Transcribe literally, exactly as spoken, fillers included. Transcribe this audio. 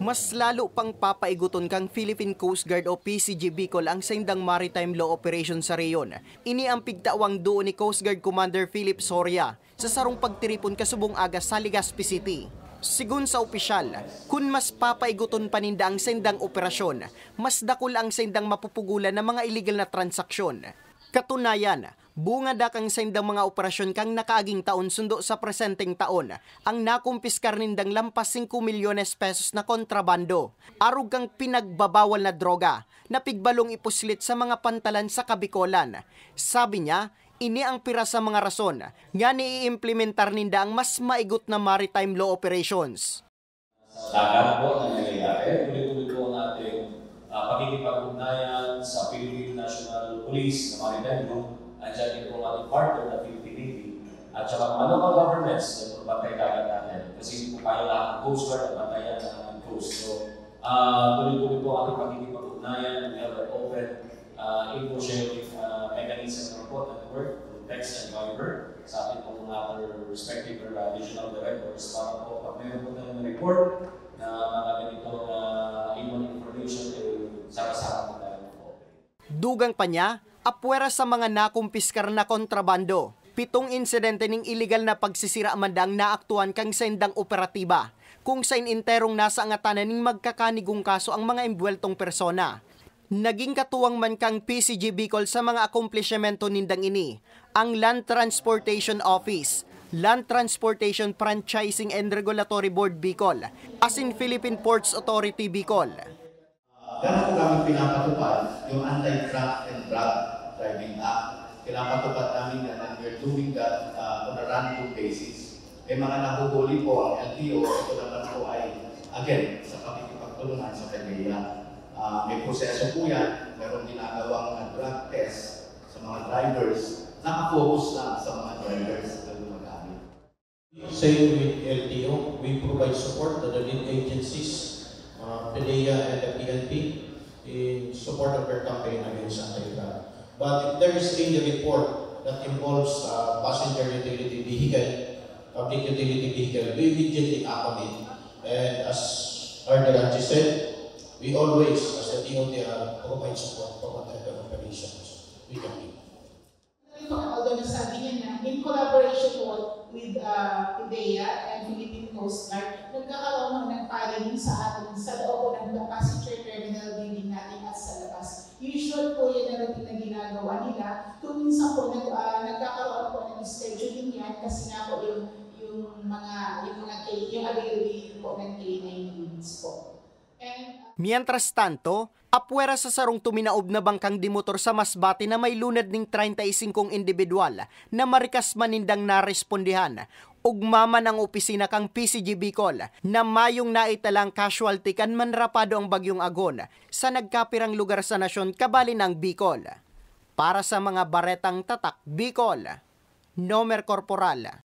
Mas lalo pang papaigoton kan Philippine Coast Guard o P C G Bicol ang saindang maritime law operation sa rehiyon. Ini ang pigtawang duo ni Coast Guard Commander Philip Soria sa sarong pagtiripon kasubong aga sa Legazpi City. Sigon sa opisyal, kun mas papaigoton pa ninda ang saindang operasyon, mas dakul ang saindang mapupugulan na mga iligal na transaksyon. Katunayan, bunga dak ang saindang mga operasyon kan nakaaging taon sundo sa presenteng taon, ang nakumpiskar nindang lampas singko milyones pesos na kontrabando, arog kan pinagbabawal na droga, na pigbalong ipuslit sa mga pantalan sa Kabikolan. Sabi niya, ini ang pira sa mga rason nga naiimplementar ninda ang mas maigot na maritime law operations. Sa dagat po na nangyayari, tuloy-tuloy po ang ating uh, pakikipag-ugnayan sa Philippine National Police na Maritime Group. Andiyan din po ang ating partner na Philippine Navy at saka mga local governments na pagbantay dagat natin. Kasi hindi po kaya lahat ng Coast Guard at bantayan ng ating coast. So, uh, tuloy-tuloy po ang ating pakikipag-ugnayan. We have an open uh, info sharing uh, mechanism ng po network through text and Viber sa ating pong mga respective uh, regional directors para po pag meron po tayong report na mga ganitong uh, inward information ay sama-sama po tayo po. Dugang pa niya, apwera sa mga nakumpiskar na kontrabando, pitong insidente ning iligal na pagsisira man ang naaktuhan kan saindang operatiba, kung sain enterong nasa angatanan ning magkakanigong kaso ang mga embuweltong persona. Naging katuwang man kan P C G Bicol sa mga akomplishimento nindang ini, ang Land Transportation Office, Land Transportation Franchising and Regulatory Board Bicol, asin Philippine Ports Authority Bicol. Kaya po kami pinapatupad yung Anti-Drunk and Drug Driving Act. Pinapatupad namin yan and we're doing that uh, on a random basis. May mga nahuhuli po ang L T O, ito naman po ay, again, sa pakikipagtulungan sa PDEA. Uh, may proseso po yan, merong ginagawang uh, drug test sa mga drivers, nakafocus lang sa mga drivers na gumagamit. Same with L T O, we provide support to the lead agencies, uh, PDEA and the P N P in support of their campaign against anti-drug. But if there is any report that involves uh, passenger utility vehicle, public utility vehicle, we immediately act on it. And as Arderanchi said, we always, as the D O T R, provide support for whatever operations we can give. Although nasabi niya na in collaboration po with uh, PDEA and Philippine Coast Guard, nagkakaroon ng nagpaliling sa ating sa loob po ng passenger terminal building natin at sa labas. Usual po yan na routine na ginagawa nila. Kung minsan po nag, uh, nagkakaroon po ng scheduling yan kasi nga po yung yung mga yung mga case, yung availability po ng K nine units po. And uh, Mientras tanto, apwera sa sarong tuminaob na bangkang de motor sa Masbate na may lunad ning treinta y cinco individual na marikas man nindang narespondihan. Ugma man ang opisina kan P C G Bicol na mayong naitalang casualty kan manrapado ang Bagyong Agon sa nagkapirang lugar sa nasyon kabali na ang Bicol. Para sa mga baretang tatak Bicol, Nomer Corporal.